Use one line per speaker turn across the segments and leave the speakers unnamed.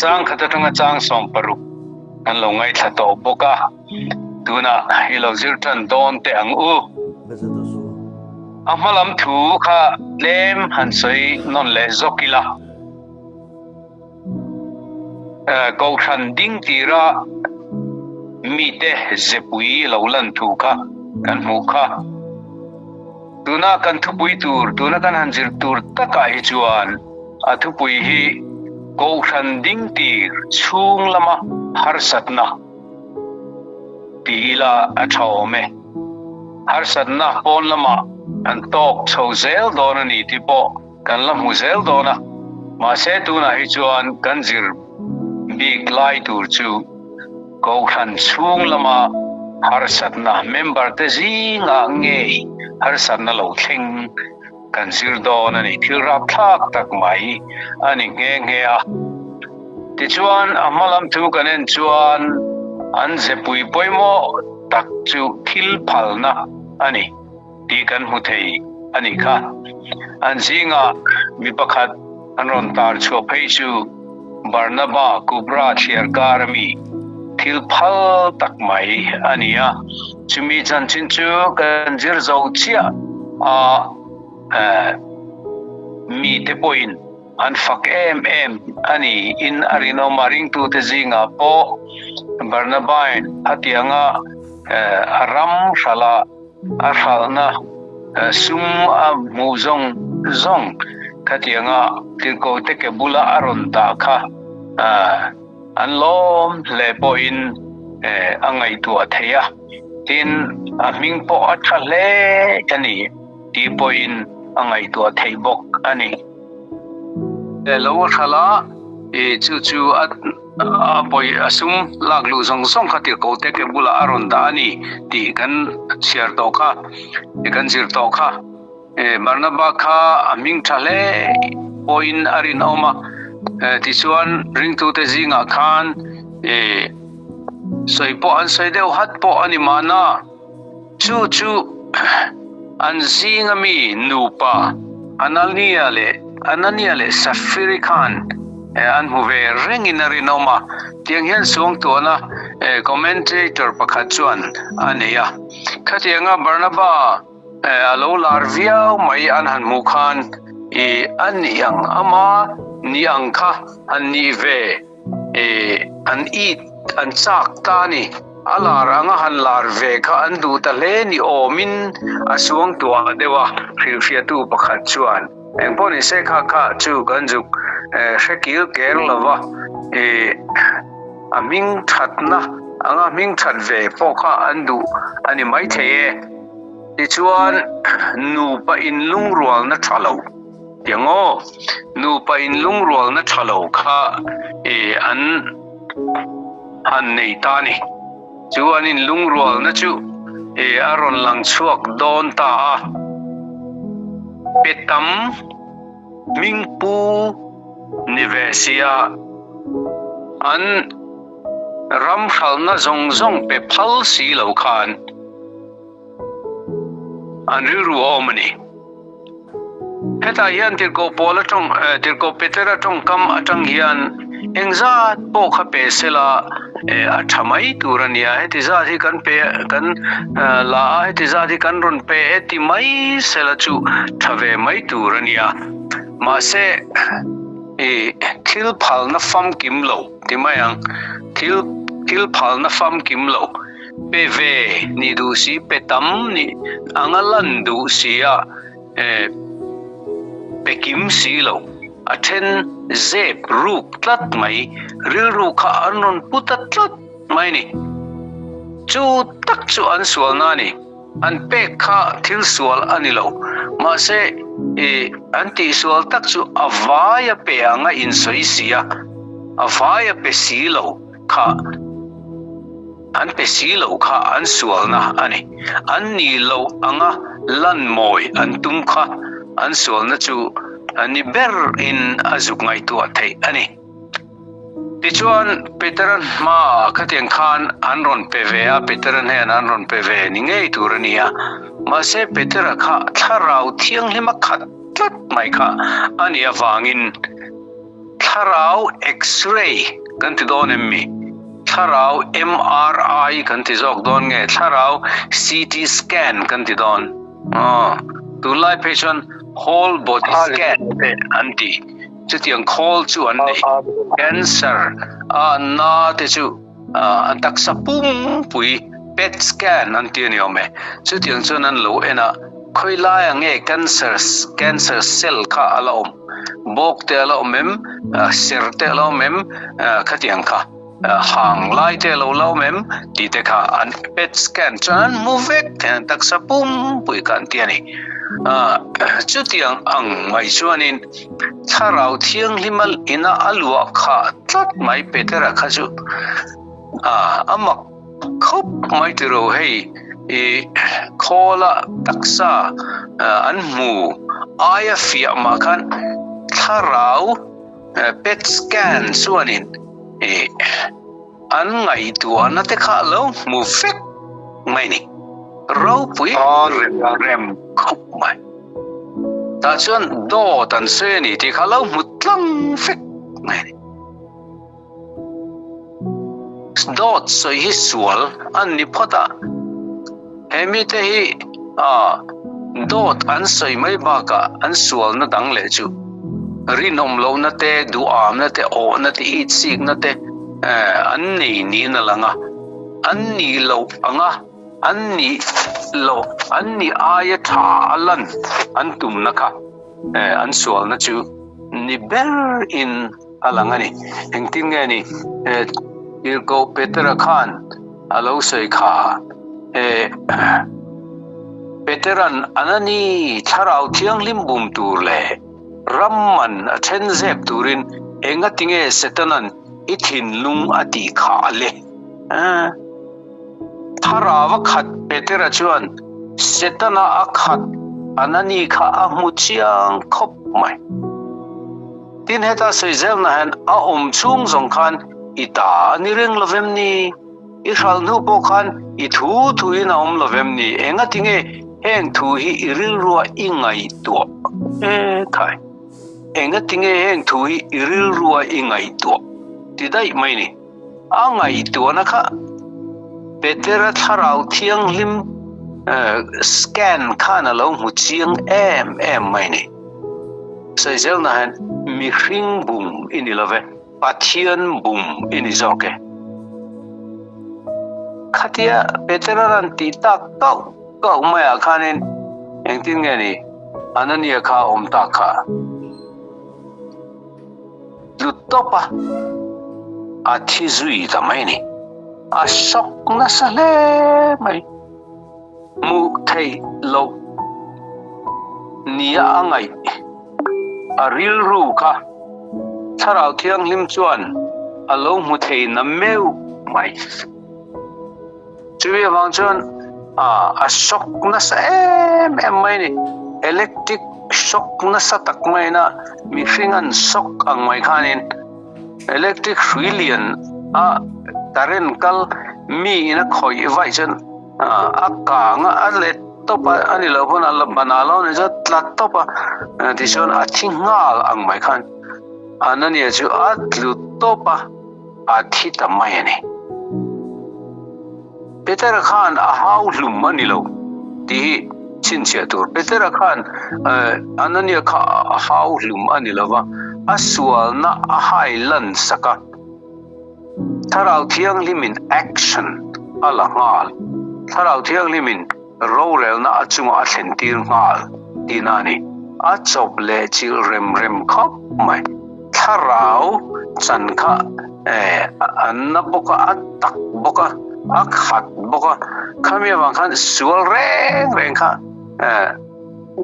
Chang khat atanga chang 16 kan lo ngaithla tawh bawk a, tunah i lo zir tan dawn teh ang u. A hma lam thu kha tlem han sawi nawn leh zawk ila. Kohhran ding tira mite zepui lo lan thu kha kan hmuh kha. Tuna kan thupui tur, tuna kan han zir tur takah hi chuan a thupui hi Kohhran ding tir chhung lama harsatna ti ila a tha awm e. Harsatna pawn lamah kan tawk chho zel dawn a ni tih pawh kan la hmu zel dawn a, mahse tunah hi chuan kan zir bik lai tur chu Kohhran chhung lama harsatna member te zingah ngei harsatna lo thleng kan zir dawn a ni. Thil rapthlak tak mai a ni nghe nghe a. Tichuan a hma lam thu kan en chuan an zepui pawimawh tak chu thil phalna a ni. tih kan hmu thei a nih kha. An zingah mi pakhat an rawn tar chhuah phei chu Barnaba Kubra thliar kar ami thil phal tak mai a ni a. Chumi chanchin chu kan zir zo chiah a, mite pawhin an fak em em a ni in a rinawm a, ringtute zingah pawh Barnabain hetianga a ram hralh a hralhna sum a hmuh zawng zawng khatianga tirhkohte ke bula a rawn dah kha an lawm hle pawhin a ngaihtuah thei a, tin a hming pawh a tha hle a ni tih pawhin a ngaihtuah theih bawk a ni. Lo hralh a, chu chu a. A pawi a sum lak luh zawng zawng kha tirhkoh te ke bulah a rawn dah a ni tih kan chhiar tawh kha, kan zir tawh kha. Barnaba kha a hming tha hle pawhin a rinawm a, tichuan ringtute zingah khan sawi pawh an sawi deuh hat pawh a ni mahna chu chu an zinga mi nupa Anania leh Anania leh Safiri khan an hmu ve rengin a rinawm a, tiang hian suangtuahna commentator pakhat chuan a nei a. Khatianga Barnaba a lo lar viau mai an han hmuh khan i a nih ang ama ni ang kha han nih ve an it an chak ta a ni. A lar anga han lar ve kha an duh ta hle ni awmin a suangtuah deuh a, hrilhfiahtu pakhat chuan engpawh ni se kha kha chu kan zuk hre kil ker lo va, a hming thatna anga hming that ve pawh kha an duh a ni maithei e. Tichuan nupa inlungrualna tha lo. Tiang aw, nupa inlungrualna tha lo kha an han nei ta a ni. Chu an inlungrualna chu a rawn lang chhuak dawn ta a. Pe tam hming pu ni ve sia an ram hralhna zawng zawng pe phal si lo khan an rilru a awm a ni. Hetah hian Tirhkoh Paul atang Tirhkoh Petera tawngkam atang hian engzat pawh kha pe sela a tha mai tur a nia, heti zat hi kan pe kan la a, heti zat hi kan rawn pe e ti mai sela chu tha ve mai tur a nia. Mahse thil phalna famkim lo ti mai ang, thil thil phalna famkim lo. Pe ve nih duh si, pe tam nih anga lan duh si a, pe kim si lo. A then zep ruk tlat mai, rilru kha an rawn pu ta tlat mai ni. Chu tak chu an sualna a ni. An pek kha thil sual a ni lo. Mahse, an tihsual tak chu a vaia pe anga insawi si a, a vaia pe si lo kha. An pe si lo kha an sualna a ni. An ni lo anga lan mawi an tum kha an sualna chu ni ber in a zuk ngaihtuah theih a ni. Tichuan Petera hmaah khatiang khan an rawn pe ve a, Petera hnenah an rawn pe ve ni ngei tur a ni a. Mahse Petera kha thlarau thianghlim a khat tlat mai kha a nih avangin. Thlarau X-ray kan ti dawn em mi? Thlarau MRI kan ti zawk dawn nge thlarau CT scan kan ti dawn? Aw, tunlai phei chuan whole body scan te an ti. Chutiang khawl chu an nei. Cancer a na te chu an taksa pumpui PET scan an ti a ni awm e. Chutiang chuan an lo en a, khawi laia nge cancer cancer cell kha a la awm? Bawk te a la awm em? Ser te a la awm em? Khatiang kha hang lai te a lo la awm em? Tih te kha an PET scan chuan an hmu vek thei an taksa pumpui kha an ti a ni. Chutiang ang mai chuanin Thlarau Thianghlima ina a luah khah tlat mai Petera kha chu a mak khawp mai tiro hei i khawla taksa an hmu aia fiah mah khan thlarau pet scan chuanin i an ngaihtuahna te kha a lo hmu vek mai ni ropui rem khawp mai. Tah chuan dawt an sawi a ni tih kha lo hmu tlang vek mai a ni. Dawt sawi hi sual an ni phawt a, he mite hi dawt an sawi mai bakah an sualna dang leh chu rinawm lohna te, duhamna te, awhna te, itsikna te an nei niin a lang a, an nih loh ang a. An nih loh, an nih aia tha a lan an tumna kha an sualna chu ni ber in a lang a ni. Engtin nge ni Tirhkoh Petera khan a lo sawi kha? Peteran Anani thlarau thianghlim bum tur leh ram man a then zep turin engatinge Setanan i thinlung a tih khah le? Thlarau a khat Petera chuan Setana a khat Anani kha a hmu chiang khawp mai. Tin heta sawi zelna hian a awm chhung zawng khan i ta a ni reng lo vem ni? I hral hnu pawh khan i thu thuin a awm lo vem ni? Engatinge heng thu hi i rilrua i ngaihtuah? E khai! Engatinge heng thu hi i rilrua i ngaihtuah? Ti daih mai ni. A ngaihtuahna kha Petera thlarau thianghlim scan khan a lo hmu chiang em em mai ni. Sawizelna hian mihring bum i ni love, Pathian bum i ni zawk e. Khatia Petera rawn tih tak kauh kauh maiah khanin engtin nge ni Anania kha a awm tak kha? Tlu tawp a, a thi zui ta mai ni. A shock nasa hle mai. Hmuh theih loh nia a ngaih a rilru kha Thlarau Thianghlim chuan a lo hmu thei na meuh mai. Chumi avang chuan a shock nasa em em mai a ni. Electric shock nasa tak maina mihring an shock ang mai khanin electric hrui lian a current kal mi in a khawih vaih chuan a kang a, a let tawp a, a ni lo pawn a la ban ah lo ni chuan tla tawp a, tichuan a thi nghal ang mai khan Anania chu a tlu tawp a. A thi ta mai a ni. Petera khan a hau hlum a ni lo tih hi chhinchhiah tur. Petera khan Anania kha a hau hlum a ni lo va, a sualna a hai lan sak a. Thlarau Thianghlimin action a la nghal. Thlarau Thianghlimin rorelna a chungah a thlen tir nghal tihna a ni. A chawp leh chilh rem rem khawp mai. Thlarau chan kha a na bawk a, a tak bawk a, a khat bawk a. Khami avang khan sual reng reng kha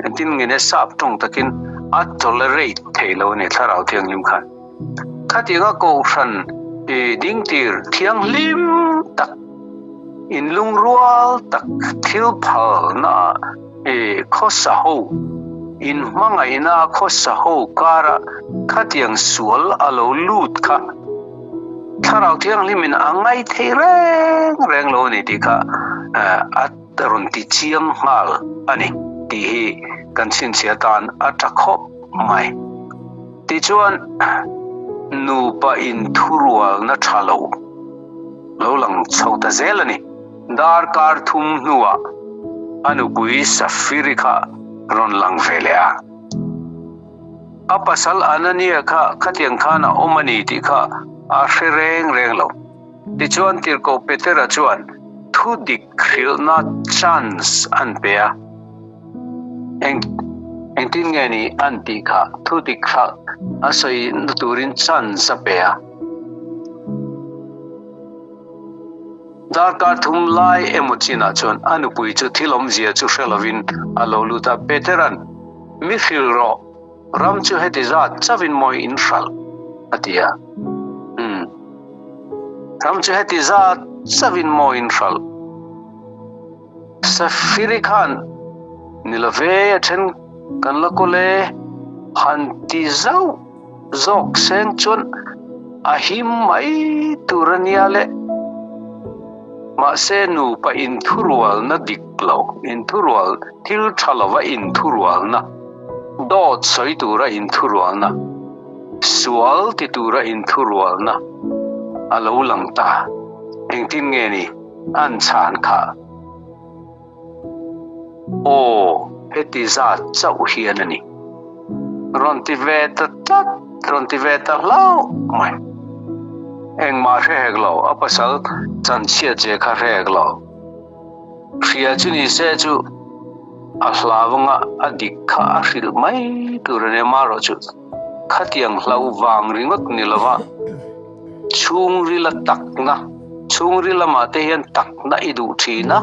engtin nge nia sap tawng takin a tolerate thei lo a ni Thlarau Thianghlim khan. Khatianga Kohhran dingtir thianghlim tak, inlungrual tak thil phalna khawsa ho, inhmangaihna khawsa ho kara khatiang sual a lo lut kha Thlarau Thianghlimin a ngai thei reng reng lo a ni tih kha a rawn ti chiang nghal a ni tih hi kan chhinchhiah atan a tha khawp mai. Tichuan, Nupa inthurualna tha lo lo lang chho ta zel a ni. Darkar thum hnuah a nupui Safiri kha rawn lang ve leh a. A pasal Anania kha khatiang khan a awm a ni tih kha a hre reng reng lo. Tichuan Tirhkoh Petera chuan thu dik hrilhna chance an pe a. Eng engtin nge ni an tih kha thu dik kha a sawi na turin chance a pe a. Darkar thum lai emaw chinah chuan a nupui chu thil awmzia chu hre lovin a lo lut a, Petera'n, Mi hrilh rawh, ram chu heti zat chauhin mawi in hralh, a ti a. Umm. Ram chu heti zat chauhin mawi in hralh. Safiri khan, Ni lo ve, a then kan la kawl e, han ti zauh zawk seng chuan a him mai tur a nia le. Mahse nupa inthurualna dik lo, inthurual thil tha lova inthurualna, dawt sawi tura inthurualna, sual ti tura inthurualna a lo lang ta. Engtin nge ni an chhan kha? Aw, heti zat chauh hian a ni. Rawn ti ve ta tlat, rawn ti ve ta hlauh mai. Engmah hre hek lo, a pasal chanchhiat zia kha hre hek lo. Hria chu ni se chu a hlauanga a dik kha a hrilh mai tur a ni amaherawh chu khatiang hlauh vang ringawt ni lova chhungrila takna, chhungril lamah te hian takna i duh thin a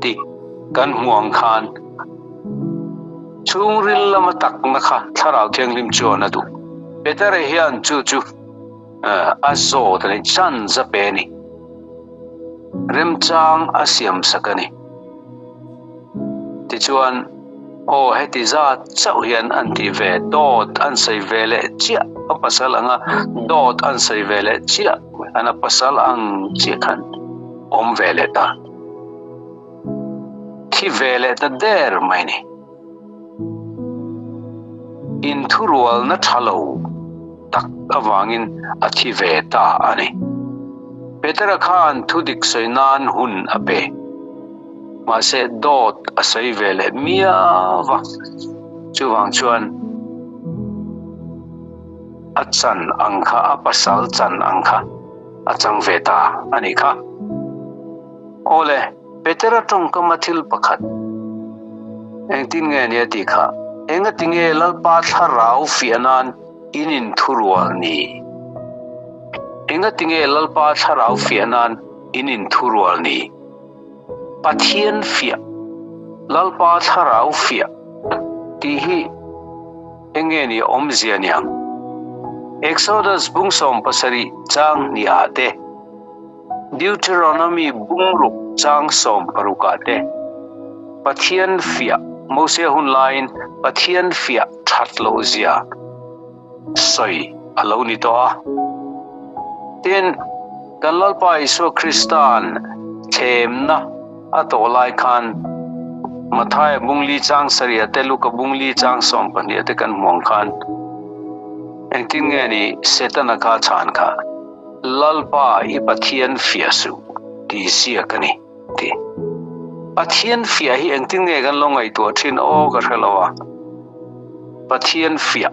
tih kan hmuh ang khan chhungril lama takna kha Thlarau Thianghlim chuan a duh. Petera hian chu chu a zawt a ni, chance a pe a ni, remchang a siam sak a ni. Tichuan, aw heti zat chauh hian an ti ve, dawt an sawi ve leh chiah, a pasal anga dawt an sawi ve leh chiah, an a pasal ang chiah khan awm ve leh ta, thi ve leh ta der mai ni. Inthurualna tha lo tak avangin a thi ve ta a ni. Petera khan thudik sawi nan hun a pe. Mahse dawt a sawi ve leh miau va, chuvang chuan a chan ang kha, a pasal chan ang kha a chang ve ta a nih kha. Awle, Petera tawngkama thil pakhat engtin nge nia tih kha, engatinge Lalpa thlarau fiah nan in inthurual ni? Engatinge Lalpa thlarau fiah nan in inthurual ni? Pathian fiah, Lalpa thlarau fiah tih hi eng nge ni awmzia niang? Exodus bung 17 chang hnih ah te, Deuteronomy bung ruk chang 16 ah te, Pathian fiah, Mosia hun laiin Pathian fiah that loh zia sawi a lo ni tawh a. Tin, kan Lalpa Isua Krista'n thlemna a tawh lai khan Mathaia bung li chang sarih te, Luka bung li chang 12 te kan hmu ang khan engtin nge ni Setana kha chhan kha Lalpa i Pathian fiah suh tih ziak a ni ti. Pathian fiah hi engtin nge kan lo ngaihtuah thin aw ka hre lo a. Pathian fiah.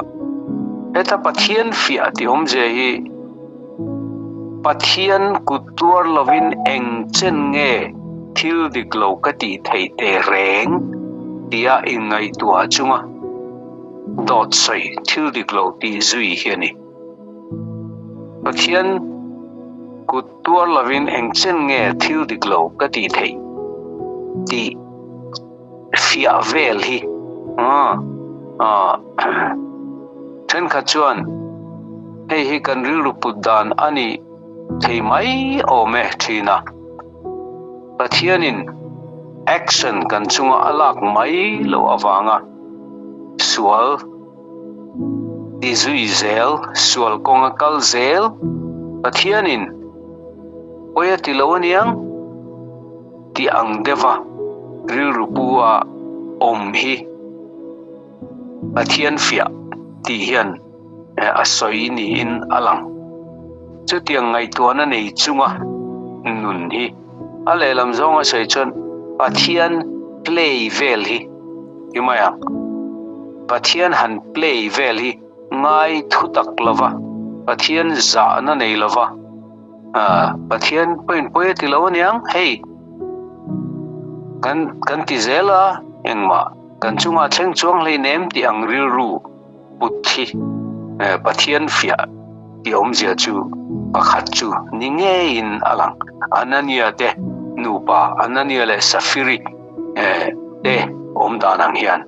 Heta Pathian fiah tih awmzia hi Pathian kut tuar lovin eng chen nge thil dik lo ka tih theih teh reng tia inngaihtuah chunga dawt sawi thil dik lo tih zui hi a ni. Pathian kut tuar lovin eng chen nge thil dik lo ka tih theih tih fiah vel hi thenkhat chuan hei hi kan rilru put dan a ni thei mai awm e thin a. Pathianin action kan chunga a lak mai loh avanga sual ti zui zel, sual kawnga kal zel Pathianin pawi a ti lo aniang. Tih ang deuha rilru pu a awm hi Pathian fiah tih hian a sawi niin a lang. Chutiang ngaihtuahna nei chunga nun hi a lehlam zawnga sawi chuan Pathian play vel hi ti mai ang. Pathian han play vel hi ngai thu tak lova, Pathian zahna nei lova, Pathian pawhin pawi a ti lo aniang hei kan kan ti zel a engmah kan chungah thleng chuang hleinem tih ang rilru put hi Pathian fiah tih awmzia chu pakhat chu ni ngeiin a lang. Anania te nupa Anania leh Safiri te awm dan ang hian.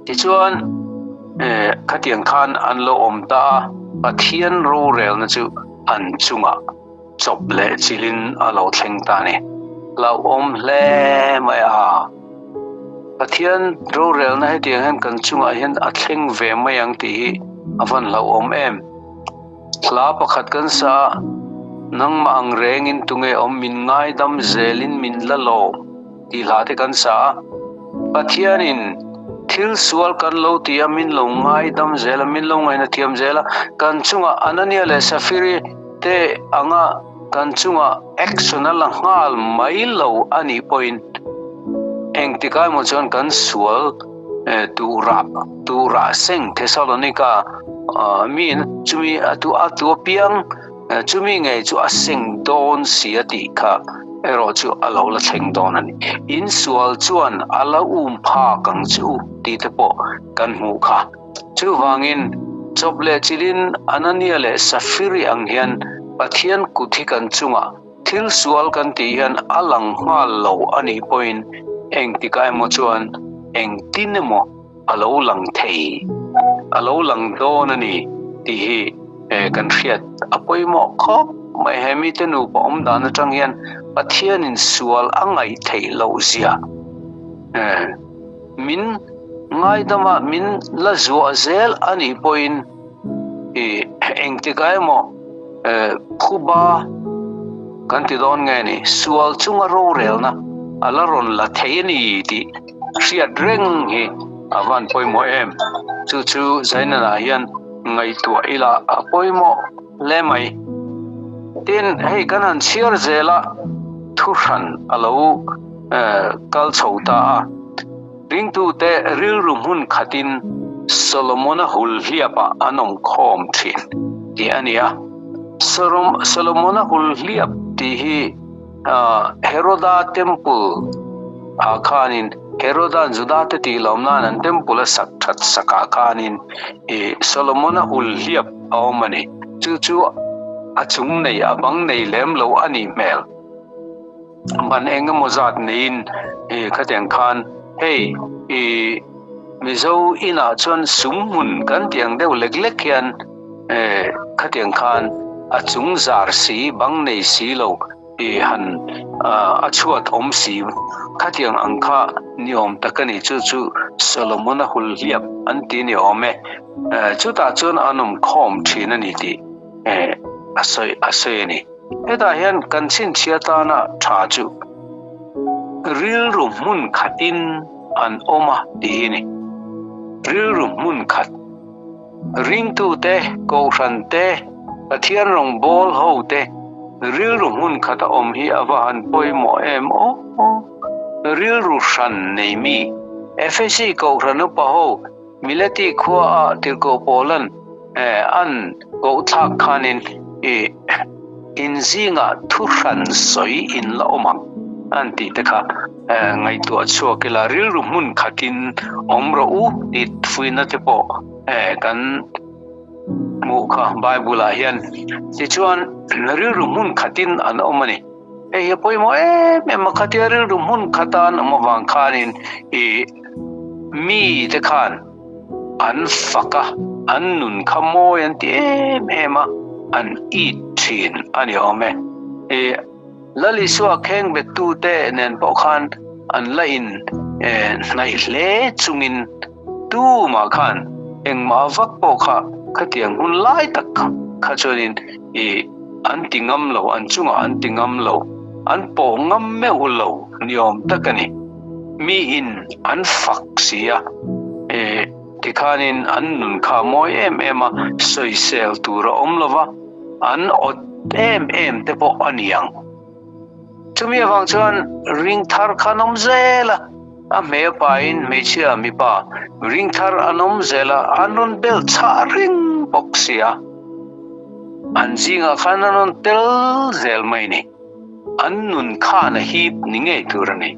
Tichuan khatiang khan an lo awm ta a, Pathian rorelna chu an chungah chawp leh chilhin a lo thleng ta a ni. Hlauhawm hle mai a. Pathian rorelna hetiang hian kan chungah hian a thleng ve mai ang tih hi a van hlauhawm em. Hla pakhat kan sa a, Nangmah ang rengin tunge awm min ngaidam zelin min la lawm tih hla te kan sa a. Pathianin thil sual kan lo ti a, min lo ngaidam zel a, min lo ngaihna thiam zel a, kan chungah Anania leh Safiri te anga kan chungah action a la nghal mai lo a nih pawhin engtikah emaw chuan kan sual tura tura seng Thessalonica miin chumi a tu a tu apiang chumi ngei chu a seng dawn si a tih kha erawh chu a lo la thleng dawn a ni. In sual chuan a la um phak ang che u tih te pawh kan hmuh kha. Chuvangin, chawp leh chilhin Anania leh Safiri ang hian Pathian kut hi kan chungah thil sual kan tih hian a lang nghal lo a nih pawhin engtikah emaw chuan engtin emaw a lo lang thei, a lo lang dawn a ni tih hi kan hriat a pawimawh khawp mai. He mite nupa awm dan atang hian Pathianin sual a ngaih theih loh zia Min ngaidama min la zuah zel a nih pawhin i engtikah emaw phuba kan ti dawn nge ni, sual chunga rorelna a la rawn la thei a ni tih hriat reng hi a van pawimawh em. Chu chu Zainana hian ngaihtuah ila a pawimawh hle mai. Tin, hei kan han chhiar zel a, thuhran a lo kal chho ta a. Ringtute rilru hmun khatin Solomona hul hliapah an awm khawm thin tih a ni a. Solomona hul hliap tih hi Heroda Temple ah khanin Heroda'n Judate tih lawm nan an temple a sak that sakah khanin Solomona hul hliap a awm a ni. Chu chu a chung nei a bang nei lem lo a nih hmel. Ban eng emaw zat neiin i khatiang khan hei i Mizo inah chuan sum hmun kan tih ang deuh lek lek hian khatiang khan a chung zar si bang nei si lo i han a chhuat awm si khatiang ang kha ni awm tak a ni chu chu Solomon-a hul hliap an ti ni awm e chutah chuan an awm khawm thin a ni tih a sawi a sawi a ni. Hetah hian kan chhinchhiah tana tha chu rilru hmun khatin an awm a tih hi a ni. Rilru hmun khat, ringtute, kohhrante, Pathian rawngbâwl hote rilru hmun khata awm hi a va han pawimawh em aw! Rilru hran nei mi, Efesi kohhran upa ho Mileti khuaah tirhkoh Paulan an koh thlak khanin i inzingah thu hran sawi in la awm ang an tih te kha ngaihtuah chhuak ila rilru hmun khatin awm rawh u tih fuihna te pawh kan hmuh kha Bible ah hian tichuan rilru hmun khatin an awm a ni. Hei hi a pawimawh em em a, khatia rilru hmun khata an awm avang khanin i mi te khan an fak a, an nun kha mawi an ti em em a, an it thin a ni awm e. I Lal Isua kheng bettu te nen pawh khan an la in hnaih hle chungin tumah khan engmah vak pawh kha khatiang hun lai tak kha chuanin i an ti ngam lo, an chungah an ti ngam lo, an pawh ngam meuh lo ni awm tak a ni. Miin an fak si a, e, Tikhanin an nun kha mawi em em a, sawisel tur a awm lo va, an awt em em te pawh a ni ang. Chumi avang chuan ring thar kha an awm zel a, a hmel pain hmeichhia mipa ring thar an awm zel a, an rawn bel chhah reng bawk si a. An zingah khan an rawn tel zel mai ni. An nun khan a hip ni ngei tur a ni.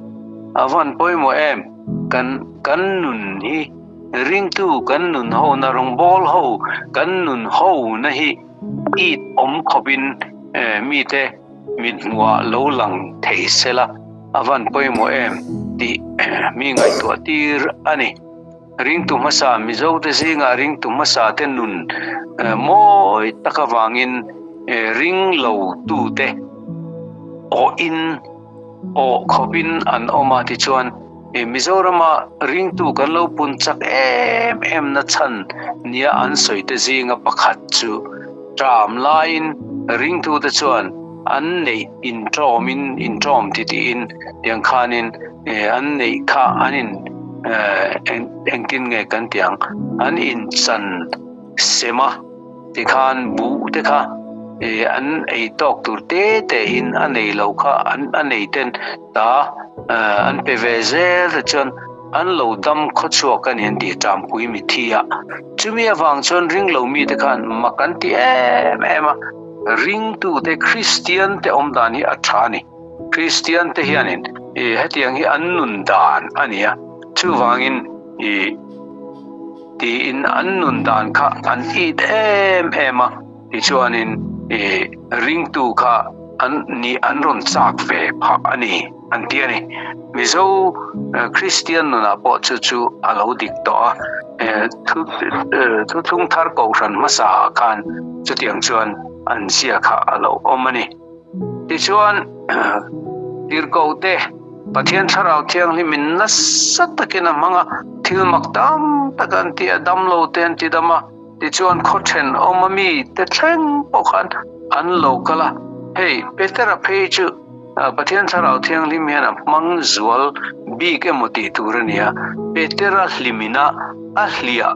A van pawimawh em? Kan kan nun hi ringtu kan nun ho na rawngbawl ho kan nun ho na hi it awm khawpin mite mithmuhah lo lang thei sela a van pawimawh em tih mi ngaihtuah tir a ni. Ringtu hmasa Mizote zingah ringtu hmasa te nun mawi tak avangin ring lo tute awhin awh khawpin an awm a tichuan Mizorama ringtu kan lo pun chak em em na chhan nia an sawi te zinga pakhat chu ṭam laiin ringtute chuan an neih inṭawmin inṭawm titihin tiang khanin an neih kha an in engtin nge kan tih ang an inchan sem a tikhan buh te kha an ei tawk tur te te in a nei lo kha an a nei ten ta an pe ve zel te chuan an lo dam khaw chhuak a ni an tih ṭampui mithi a chumi avang chuan ring lo mi te khan mak an ti em em a ringtute Kristian te awm dan hi a ṭha a ni. Kristian te hianin i hetiang hi an nun dan a ni a, chuvangin i tiin an nun dan kha an it em em a, tichuanin i ringtu kha an nih an rawn chak ve phah a ni an ti a ni. Mizo Kristian nunah pawh chu chu a lo dik tawh a, thuthlung thar kohhran hmasa ah khan chutiang chuan an zia kha a lo awm a ni. Tichuan, Tirhkohte Pathian Thlarau Thianghlimin nasa takin a hmang a, thil mak tam tak an ti a, damlo te an ti dam a, tichuan khaw thenawm a mi te thleng pawh khan an lo kal a. Hei, Petera phei chu Pathian Thlarau Thianghlim hian a hmang zual bik emaw tih tur a ni a, Petera hlimina a hliah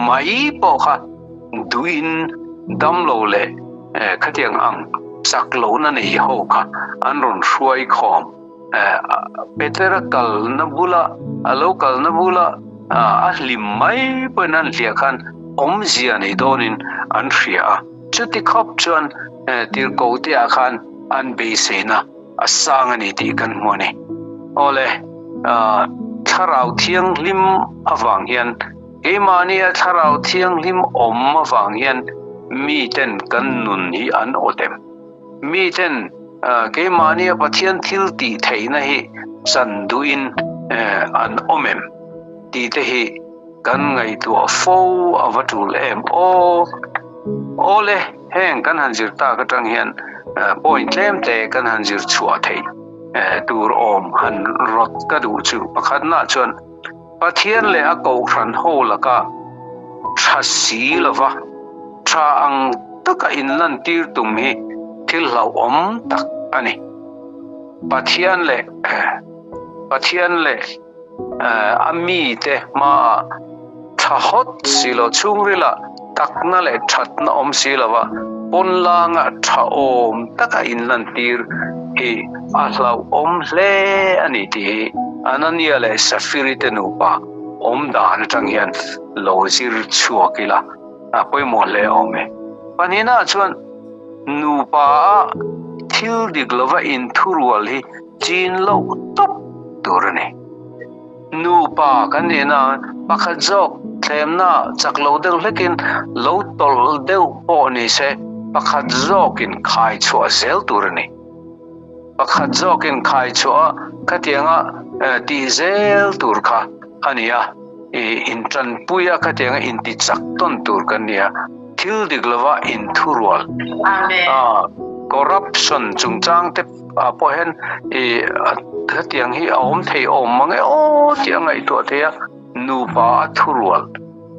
mai pawh kha duhin damlo leh khatiang ang chak lohna nei ho kha an rawn hruai khawm. Petera kalna bula a lo kalna bula a hlim mai pawhin an hliah khan awmzia nei dawnin an hria a. Chuti khawp chuan tirhkohte-ah khan an beiseina a sang a ni tih kan hmu a ni. Awle, Thlarau Thianghlim avang hian, keimahnia Thlarau Thianghlim awm avang hian miten kan nun hi an awt em? Miten keimahnia Pathian thil tih theihna hi chan duhin an awm em? Tih te hi kan ngaihtuah fo a va tul em aw? Awle, heng kan han zir tak atang hian point tlem te kan han zir chhuah theih tur awm han rawt ka duh chu pakhatna chuan Pathian leh a kohhran ho laka tha si lova tha ang taka inlantir tum hi thil hlauhawm tak a ni. Pathian leh Pathian leh A mite hmaah tha hawt si lo, chhungrilah takna leh thatna awm si lova pawnlanga tha awm taka inlantir hi a hlauhawm hle a ni tih hi Anania leh Safiri te nupa awm dan atang hian lo zir chhuak ila a pawimawh hle awm e. Pahnihnaah chuan nupa a thil dik lova inthurual hi Chin loh tawp tur a ni. Nupa kan nih na pakhat zawk thlemna chak lo deuh hlekin lo tawlh deuh pawh ni se pakhat zawkin khai chhuah zel tur a ni. Pakhat zawkin khai chhuah a khatianga tih zel tur kha a ni a, intanpui a khatianga inti chak tawn tur kan ni a. Thil dik lova inthurual, corruption chungchang te ah pawh hian ih hetiang hi a awm thei awm mang e aw tih a ngaihtuah thei a, nupa a thurual.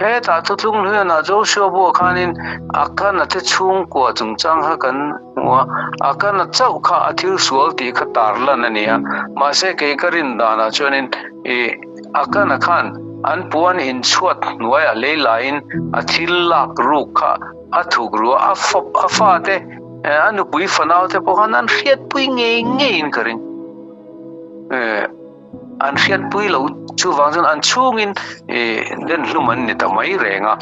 Hetah thuthlung hlianah Joshua buah khanin Akana te chhungkua chungchang kha kan hmu a, Akana chauh kha a thil sual tih kha tar lan a ni a, mahse kei ka rin danah chuanin ih Akana khan. An puan in chhuat hnuaiah lei laiin a thil lak ruk kha a thuk ru a, a fawp a fate, a nupui fanaute pawh khan an hriatpui ngei ngeiin ka ring. An hriatpui lo chuvang chuan an chhungin den hlum an ni ta mai reng a,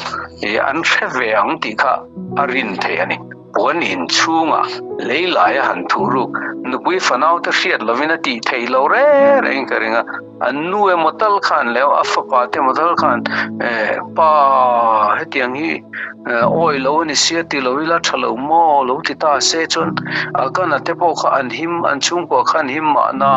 an hre ve ang tih kha a rin theih a ni. Puan in chhungah lei lai a han thuh ruk, nupui fanaute hriat lovin a tih theih lo reng rengin ka ring a, an nu emaw tal khan leh a fapa te emaw tal khan pa hetiang hi awi lo a ni sia ti lo ila tha lo maw lo ti ta se chuan a kana te pawh kha an him an chhungkua kha an him mahna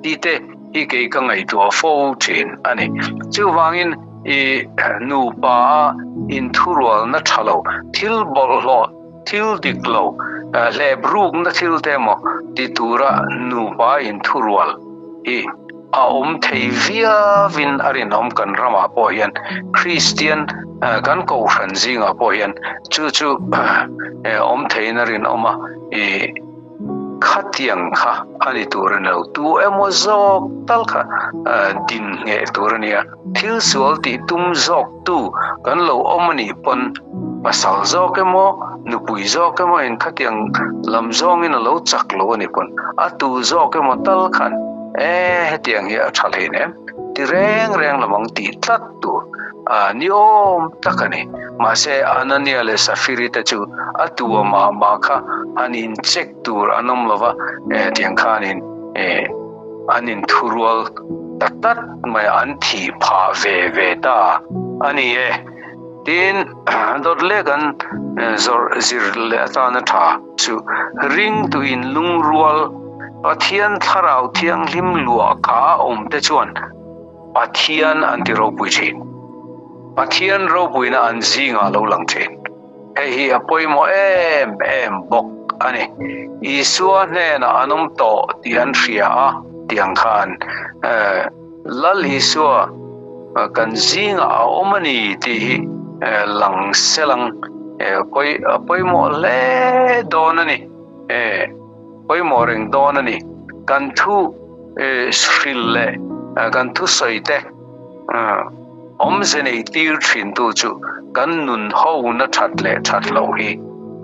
tih te hi kei ka ngaihtuah fo thin a ni. Chuvangin I nupa a inthurualna tha lo, thil bawlhhlawh, thil dik lo, hlep rukna thil te emaw ti tura nupa inthurual hi a awm thei viauin a rinawm kan ramah pawh hian Kristian kan kohhran zingah pawh hian chu chu awm theiin a rinawm a. I Khatiang kha a ni tur a ni lo, tu emaw zawk tal kha din ngheh tur a nia. Thil sual tih tum zawk tu kan lo awm a nih pawn pasal zawk emaw, nupui zawk emaw in khatiang lam zawngin a lo chak lo a nih pawn a tu zawk emaw tal khan e hetiang hi a tha hlein em ti reng reng lo ang tih tlat tur a ni awm tak a ni. Mahse, Anania leh Safiri te chu a tua mah mah kha an in check tur an awm lo va, tiang khanin an in thurual ta tlat mai a, an thih phah ve ve ta a ni e. Tin, dawt leh kan zawrh zir leh atana tha chu ringtuin lungrual Pathian Thlarau Thianghlim luah kha a awm te chuan Pathian an ti ropui thin. Pathian ropuina an zingah lo lang thin. Hei hi a pawimawh em em bawk a ni. Isua hnenah an awm tawh tih an hria a tih ang khan Lal Isua kan zingah a awm a ni tih hi lang selang a pawimawh hle dawn a ni. Pawimawh reng dawn a ni. Kan thu hril leh kan thusawi te awmze nei tir thin tu chu kan nun ho na that leh that loh hi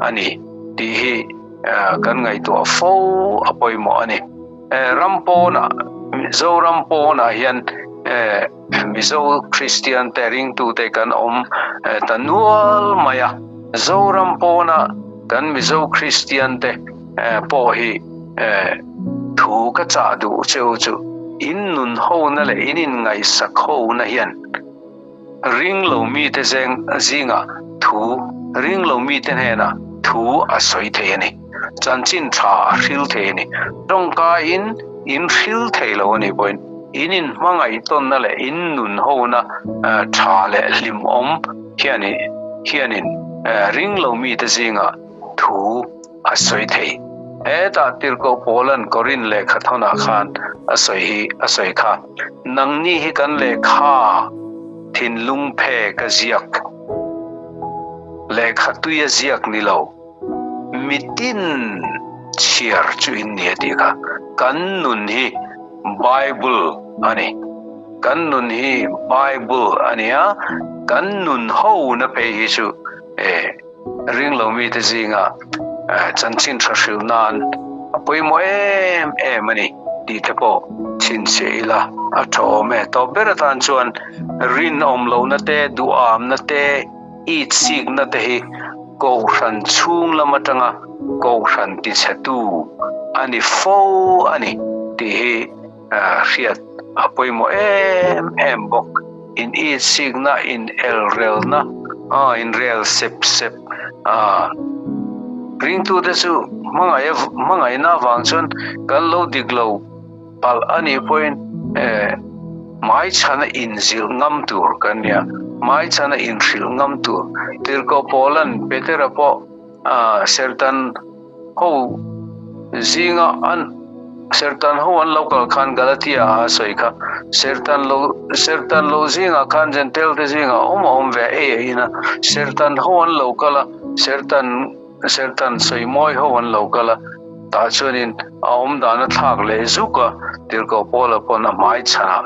a ni tih hi kan ngaihtuah fo a pawimawh a ni. Ram pawnah, Mizoram pawnah hian Mizo Kristian te ringtute kan awm ta nual mai a, Zoram pawna kan Mizo Kristian te pawh hi thu ka chah duh cheu chu in nun hona leh in inngaihsak hona hian ringlo mite zingah thu ringlo mite hnenah thu a sawi thei a ni. Chanchin tha a hril thei a ni. Tawngkaiin in hril thei lo a nih pawhin in inhmangaih tawnna leh in nun hona tha leh hlimawm hianin ringlo mite zingah thu a sawi thei. Hetah Tirhkoh Paula'n Korin lehkha thawnah khan a sawi hi a sawi kha, Nangni hi kan lehkha thinlung phe ka ziak, lehkha tui a ziak ni lo, mitin chhiar chu in ni a tih kha. Kan nun hi Bible a ni. Kan nun hi Bible a ni a, kan nun hona phei hi chu e Ringlo mite zinga chanchin tha hrilh nan a pawimawh em em a ni tih te pawh chhinchhiah ila a tha awm e. Tawp ber atan chuan rinawm lohna te, duhamna te, itsikna te hi Kohhran chhung lam atanga Kohhran tichhetu a ni fo a ni tih hi hriat a pawimawh em em bawk. In itsikna, in elrelna, in rel sep sep ringtute chu hmangaihna avang chuan kan lo dik lo palh a nih pawhin hmaichhana inzilh ngam tur kan nia, hmaichhana inhrilh ngam tur. Tirhkoh Paula'n Petera pawh Serhtan Ho zinga an Serhtan ho an lo kal khan Galatia ah a sawi kha. Serhtan lo Serhtan lo zingah khan Jentail te zingah awm a awm ve ei a in a. Serhtan ho an lo kal a, Serhtan Serhtan sawi mawi ho an lo kal a. Tah chuanin a awm dan a thlak leh zuk a, Tirhkoh Paula pawn a hmai chhanah.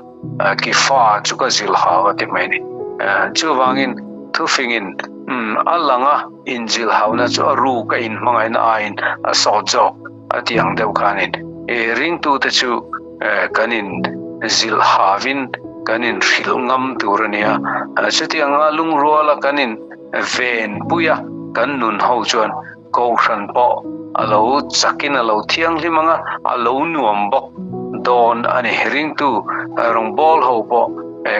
Kefa chu ka zilh hau a ti mai a ni. Chuvangin thufingin a langa inzilh hauna chu a ruk a inhmangaihna aiin a sawt zawk a ti ang deuh khanin ringtute chu kan inzilh hauin kan inhrilh ngam tur a ni a. Chutianga lungruala kan invenpui a kan nun ho chuan Kohhran pawh a lo chakin a lo thianghlim ang a, a lo nuam bawk dawn a ni. Ringtu rawngbâwl ho pawh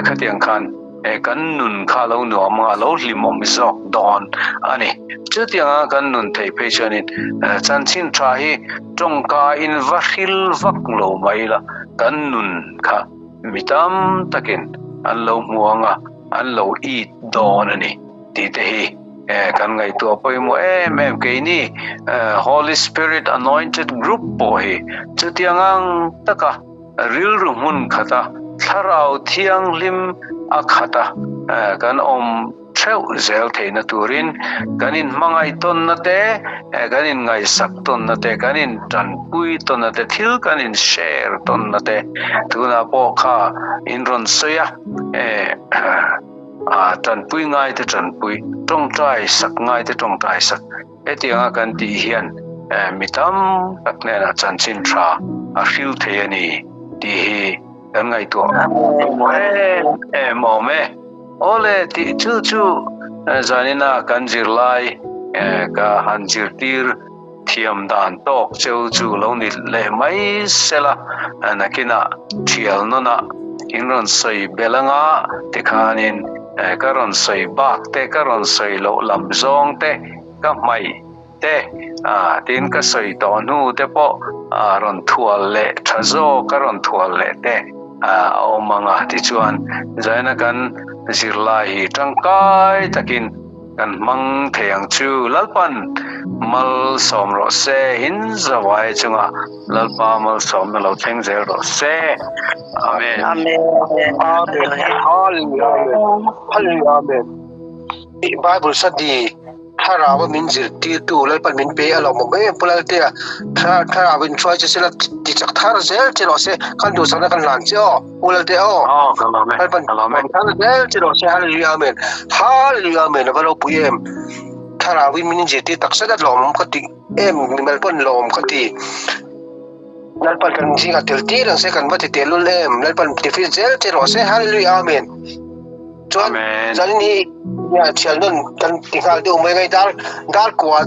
khatiang khan kan nun kha a lo nuam ang a, a lo hlimawm zawk dawn a ni. Chutianga kan nun theih phei chuanin chanchin tha hi tawngka in va hril vak lo mai la, kan nun kha mi tam takin an lo hmu ang a, an lo it dawn a ni tih te hi kan ngaihtuah pawimawh em em. Keini Holy Spirit Anointed Group pawh hi chutiang ang taka rilru hmun khata Thlarau Thianghlim a khata kan awm theuh zel theihna turin kan inhmangaih tawnna te, kan inngaihsak tawnna te, kan intanpui tawnna te, thil kan in share tawnna te tunah pawh kha in rawn sawi a, tanpui ngai te tanpui, tawngtai sak ngai te tawngtai sak hetianga kan tih hian mi tam tak hnenah chanchin tha a hril thei a ni tih hi kan ngaihtuah pawimawh em em awm e. Awle tih chu chu zanina kan zirlai ka han zirtir thiam dan tawk cheu chu lo ni leh mai sela, nakinah thial nawnah in rawn sawi belh anga tikhanin ka rawn sawi bak te, ka rawn sawi loh lam zawng te ka hmaih te tin ka sawi tawh hnu te pawh rawn thual leh tha zawk a rawn thual leh te a awm ang a, tichuan zaina kan zirlai hi tangkai takin kan hmang thei ang chu. Lalpan malsawm rawh se, in zavai chunga Lalpa malsawmna lo thleng zel rawh se. Amen.
Amen.
Amen. Hallelujah. Hallelujah. Amen. Bible study Thlarau a min zirtirtu Lalpan min pe a lawmawm em Pu Laltea Thlarau in hruai che sela ti chak thar zel che rawh se kan duhsakna kan hlan che aw Pu Laltea aw
Aw ka lawm e
Lalpan
ka lawm e
thar zel che rawh se Hallelujah Amen Hallelujah Amen a va ropui em Thlarau in min zirtir tak zet a lawmawm ka ti em mimal pawn lawm ka ti Lalpan kan zingah tel tir ang se kan va ti tehlul em Lalpan ti zel che rawh se Hallelujah Amen Chuan
Amen.
Zanin hi thian nawn kan ti nghal deuh mai ngai dar dar kua.